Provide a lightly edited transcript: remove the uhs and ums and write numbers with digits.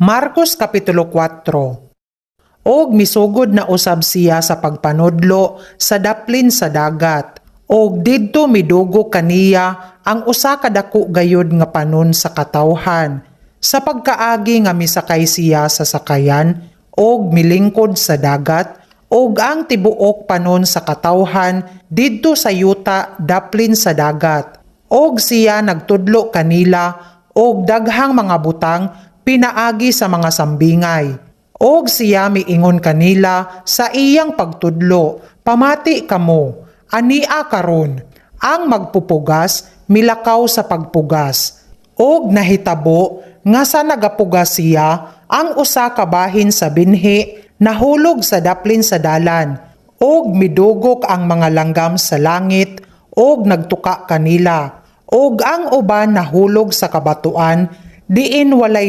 Marcos Kapitulo 4. Og misugod na usab siya sa pagpanudlo sa daplin sa dagat. Og didto midugok kaniya ang usa ka dako gayud nga panon sa katawhan. Sa pagkaagi nga misakay siya sa sakayan og milingkod sa dagat, og ang tibuok panon sa katawhan didto sa yuta daplin sa dagat. Og siya nagtudlo kanila og daghang mga butang pinaagi sa mga sambingay. Og siya miingon kanila sa iyang pagtudlo, "Pamati kamo, ania karon, ang magpupugas milakaw sa pagpugas. Og nahitabo nga sa nagapugas siya, ang usa ka bahin sa binhi nahulog sa daplin sa dalan, og midugok ang mga langgam sa langit og nagtuka kanila. Og ang uban nahulog sa kabatuan diin walay